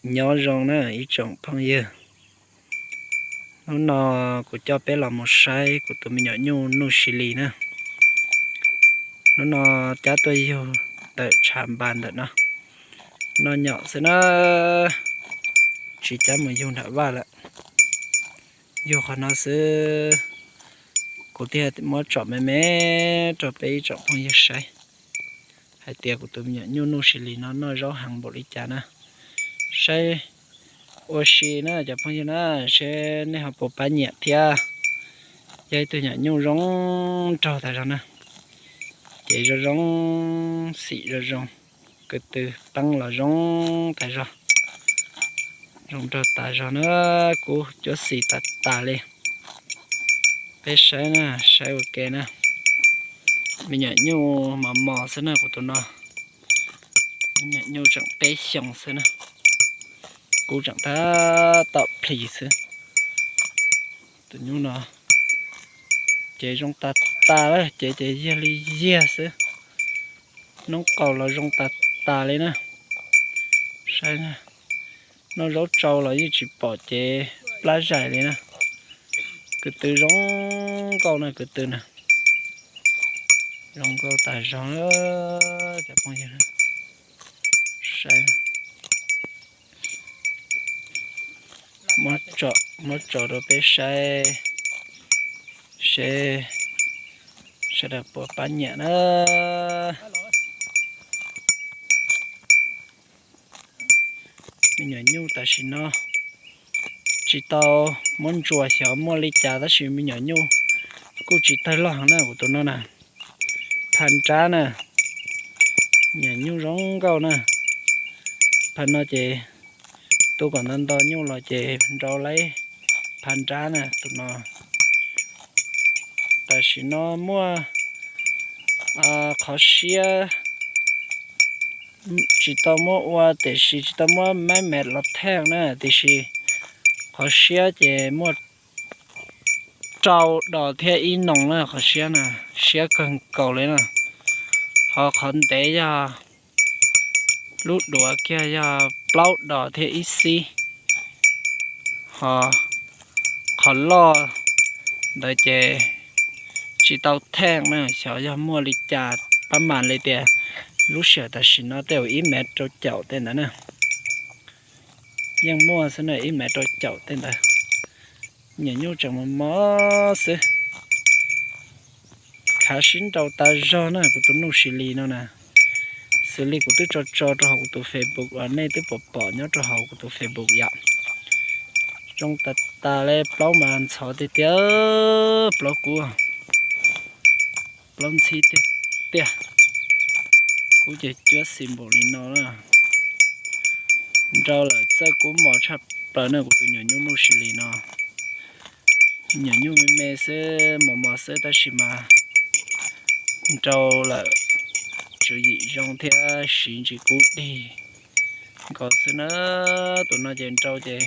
Nyob zoo na ib tsoom phooj ywg, hnub no kuv coj peb los mus saib kuv tus me nyuam nyuj Nuj Sis Lis na. Hnub no cab tuaj yug ntawm tshav npas ntawm no, noj nyom xwb na, tsis cab mus yug nram vaj lawm. Yug qhov no xwb, kuv thiaj muab tsom me me rau peb ib tsoom phooj ywg saib hais tias kuv tus me nyuam nyuj Nuj Sis Lis no noj zaub heev npaum li cas na. Saib ua si na cov phooj ywg na, seb nej ho puas pab nyiam thiab. Yog ib tug nyuam nyuj zoo nraug tas zog na, ces zoo zoo, xim zoo zoo, ko tw peeb los zoo tas zog, zoo nraug tas zog na, kub cuab xis tas tas li. Peb saib na, saib ua ke na. Me nyuam nyuj mos mos xwb na kuv tus no, me nyuam nyuj tseem peb xyoos xwb na, kub tseem tab tom plis xwb. Tus nyuj no ces zoo tas tas lawm, ces ces yiag li yiag xwb, noob qaus los zoo tas tas li na. Saib, noj zaub tsau los yeej tsis pom cev plab zais li na. Ko tw zoo nkauj na, ko tw na, zoo nkauj tas zog cov phooj ywg. Saib, muab tso rau peb saib, seb sawv daws puas pab nyiam na. Me nyuam nyuj tam sim no tsis tau muab ntsuas xyov muaj li cas tab sis me nyuam nyuj kuj tsis tawg loj heev na kuv tus no na. Pha nrab na, me nyuam nyuj zoo nkauj na. Pha no ces tu kom nto nto nyuj los ces nrau laib pha nrab na tus no. Tam sim no muaj qhov siab tsis tau muab ua tiam sis tsis tau muab maib mev los theej na, tiam sis qhov siab ces muaj rau dos thiab ib noos na, qhov siab na, siab kawg nkaus li na. Ho qhov ntev yog lub duav kiag yog plaub dos thiab ib xib. Ho qhov loj ntawd ces tsis tau theej na, xyov yog muaj li cas pab mas li tias lub sij hawm tam sim no tej zaum ib mev rau caum tej ntawd na. Yeej muaj xwb na, ib mev rau caum tej ntawd. Nyuam nyuj tseem mos mos xwb. Khav sib nrau tas zog na kuv tus Nuj Sis Lis no na. Xws li kuv twb tso tso rau hauv kuv tus Facebook uas nej twb pom pom nyob rau hauv kuv tus Facebook yom. Zoo tas tas li, plaub mas ntxhov tiag tiag, plaub kub, plaub ntxhib tiag tiag. Kub ces cuab xis npaum li no na. Nrau lawm txawj kub mos tshaj plaws na kuv tus nyuam nyuj Nuj Sis Lis no. Nyuam nyuj me me xwb, mos mos xwb tab sis mas nrau lawm tswv yim zoo thiab siv ntsis kub dig nkaus xwb na. Tus no ces nrau ces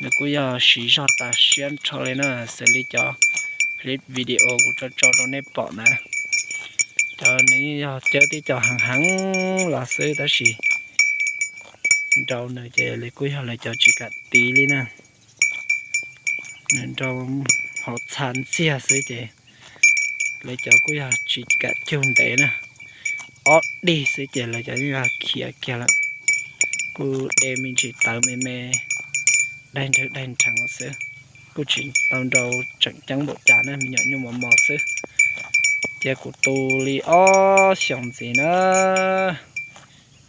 nws kuj yog siv zog tas siab nrho li na, xws li cov clip video kuv tso tso rau nej pom ntawd. Cov nws yeej yog cawb tib co heev heev los xwb tab sis nrau nws ces lawv kuj yog lawv cov tsis kam tiv li na. Nws nrau hauv txha ntxiag xwb ces lawv cov kuj yog tsis kam cug ntev na. Ob dig xwb ces lawv cov yeej yog khiav kiag lawm. Kuj de me ntsis tawv me me, daig nrhawv daig nrheev xwb, kuj tsis tau nrau tseem ceeb npaum cas na, me nyuam nyuj mos mos xwb. Cia kuv tu li ob xyoos ntxiv na,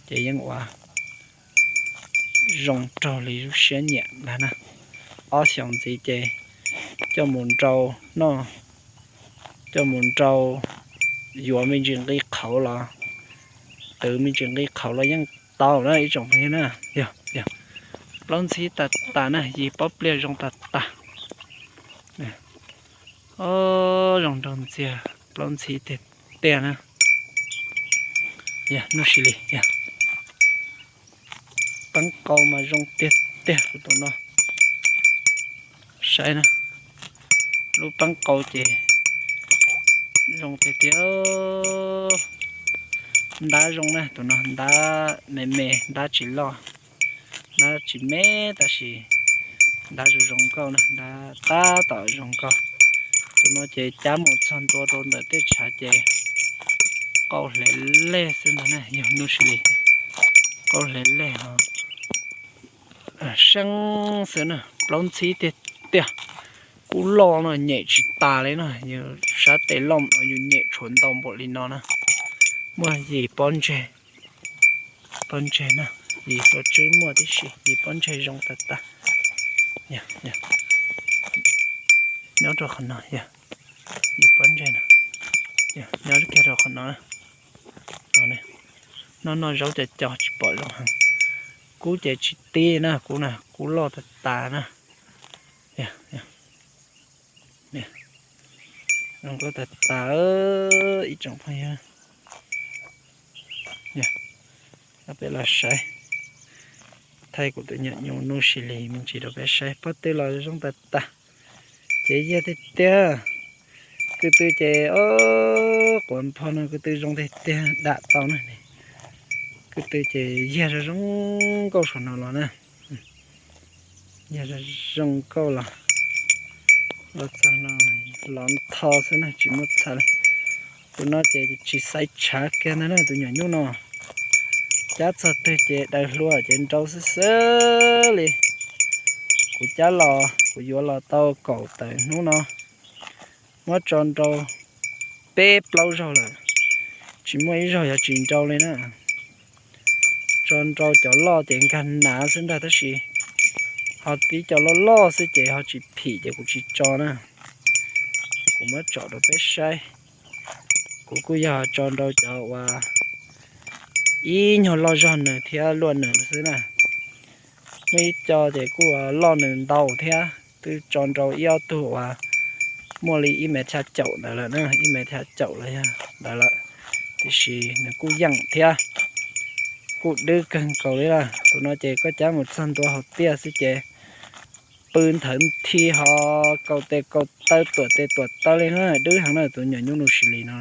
ces yeej ua zoo raug li lub siab nyiam ntag na. Ob xyoos ntxiv ces coj mus nrau noj, coj mus nrau yuav me ntsis nqi qhauv los, twv me ntsis nqi qhauv los yeej tau na ib tsoom phooj ywg na. Yog, yog, plaub ntxhib tas tas na, yim pob pliag zoo tas tas. Zoo nraug ntxiag, plaub ntxhib tiag tiag na. Yog Nuj Sis Lis yog. Peeb qau mas zoo tiag tiag kuv tus no. Saib na, lub peeb qau ces zoo tiag tiag. Ntab zoo na, tus no ntab me me, ntab tsis loj. Ntab tsis me tab sis ntab zoo zoo nkauj na, ntab tab tom zoo nkauj. Tus no ces cab mus txog ntua rau ntawm tej tshav ces qauj hle lej xwb ntag na, yog Nuj Sis Lis, qauj hle lej os. Seeb xwb na, plaub ntxhib tiag tiag. Kub loj no nyem tsis tas li na, yus sab tes loj no yus nyem tshuav ntau npaum li no na. Muaj yim pob ntseg, pob ntseg na, yim hluav tswb muaj tib si, yim pob ntseg zoo tas tas. Nyob rau qhov no, yim pob ntseg no, nyob kiag rau qhov no. No noj zaub co co tsis pom zoo heev. Kub ces tsis tib na, kub na, kub loj tas tas na. Zoo nkauj tas tas ib tsoom phooj ywg. Peb los saib, thaij kuv tus nyuam nyuj Nuj Sis Lis me ntsis rau peb saib, pob tw los zoo tas tas. Ces yag tiag tiag. Kwj tw ces, o, quav npho no kwj tw zoo tiag tiag dam tau na. Kwj tw ces yag zoo zoo nkauj saum no los na. Yag zoo zoo nkauj los, los txog no los ntho xwb na, tsis muaj txha li. Tus no ces tsis xaiv tshav kiag ntag na, tus nyuam nyuj no. Cab txog twg ces daws hlua ces nrau xwb xwb li. Kuv cab los, kuv yuav los tau kaum tawm hnub no, muab tso nrau peb plaub zaug lawm, tsis muaj ib zaug yog tsis nrau li na. Tso nrau cov loj ces nkag nav xwb ntag, tab sis ho tib co loj loj xwb ces ho tsis phim ces kuv tsis tso na. Kuv muab tsom rau peb saib. Kuv kuj yog tso nrau cov uas ib nyuag loj zog nws thiab luaj nws xwb na. Muaj ib co ces kuj loj nws ntau thiab, twb tso nrau ib ob tug uas muaj li ib mev xya caum ntawd lawm na, ib mev xya caum los yog ntawd lawm, tiam sis nws kuj yeem thiab, kuj dwb kawg nkaus li lawm. Tus no ces koj cab mus txog ntua hauv tiaj xwb ces pw nthawv nthi ho kaus tes kaus taw tuam tes tuam taw li na, dwb heev na tus nyuam nyuj Nuj Sis Lis no.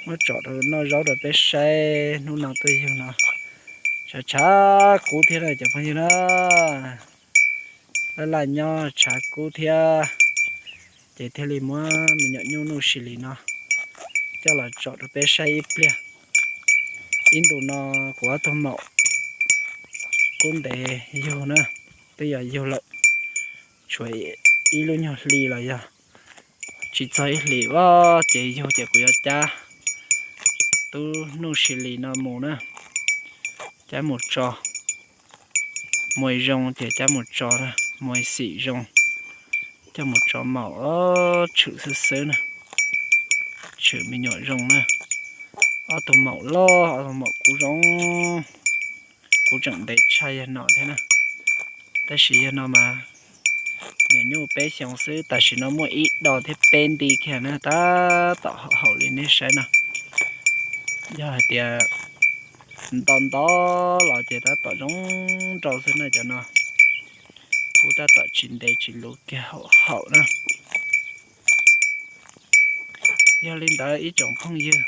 Muab tsom rau noj zaub rau peb saib hnub no tuaj yug no. Tshav tshav kub thiab na cov phooj ywg na. Laj laj nyob tshav kub thiab, ces thiaj li muab me nyuam nyuj Nuj Sis Lis no coj los tsom rau peb saib ib pliag. Ib ntus no kuv ob tug maum kub ntev yug na, twb yog yug lawm, tshuav ib lub nyuag hli los yog tsis txog ib hlis vaj ces yug ces kuv yuav cab tub Nuj Sis Lis no mus na, cab mus tso, muaj zoo ces cab mus tso, muaj xim zoo, coj mus tso maum tshwm xwb xwb na, tshwm me nyuam zoo na. Ob tug maum loj, ob tug maum kub zoo, kuv tseem ntev tshaj yawg no thiab na. Tab sis yawg no mas nyuam nyuj peb xyoos xwb, tam sim no muaj ib do thiab peb nti kiag na, tab tom haum li nej saib no. Yog hais tias nto nto los ces tab tom zoo nrau xwb na cov no. Kub tab tom tsis ntev tsis luv kiag haum haum na. Yog li ntawd ib tsoom phooj ywg,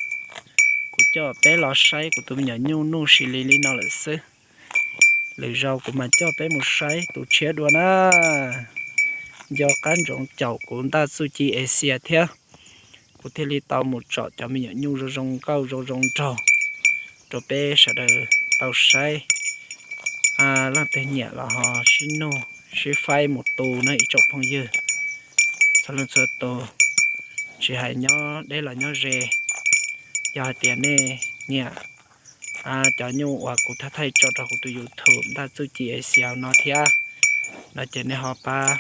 kuv coj peb los saib kuv tus me nyuam nyuj Nuj Sis Lis li no lawm xwb. Lwm zaus kuv mam coj peb mus saib tus tshiab dua na. Nco qab ntsoov caum kuv ntaj txuj ci Asia thiab, kuv thiaj li tau mus tsom cov me nyuam nyuj zoo zoo nkauj zoo zoo nraug rau peb sawv daws tau saib, leej twg nyiam los ho sib nug sib faib mus tu na ib tsoom phooj ywg txhua leej txhua tus, tsis hais nyob deb los nyob ze. Yog hais tias nej nyiam cov nyuj uas kuv thaij thaij tso rau kuv tus YouTube ntaj txuj ci Asia no thiab no ces nej ho pab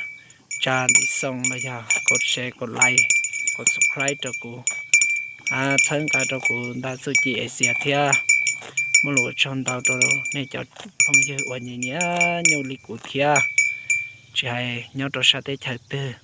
tsa ntiv xoo los yog kov share, kov like, kov subscribe rau kuv, txhawb nqa rau kuv ntaj txuj ci Asia thiab. Muaj lus ua tsaug ntau rau nej cov phooj ywg uas nyiam nyiam nyuj li kuv thiab, tsis hais nyob rau sab teb chaws twg.